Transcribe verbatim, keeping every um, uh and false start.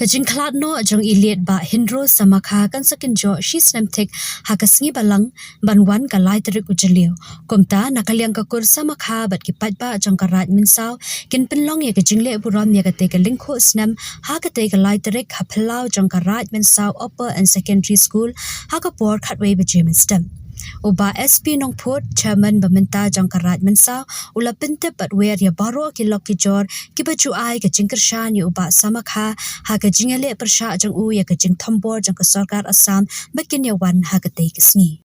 Ka jingkhlad noh jong i Liet Bah Hynrose Samakha kan sa kynjoh shi snem thik ha ka sngi Balang ban wan ka lai tarik u Jylliew. Kumta na ka liang ka kur Samakha bad ki paidbah jong ka Raid Mynsaw kin pynlong ïa ka jingleh burom ïa katei ka lyngkhuh snem ha katei ka lai tarik ha phyllaw jong ka Raid Mynsaw Upper and Secondary School ha ka por khatwei baje mynstep. U Bah S P Nongphut, Chairman ba mynta jong ka Raid Mynsaw, u la pyntip bad wer ïa baroh ki lok ki jor kiba ju ai ka jingkyrshan ïa u Bah Samakha ha ka jingïaleh pyrshah jong u ïa ka jingthombor jong ka sorkar Assam ba kin ïawan ha katei ka sngi.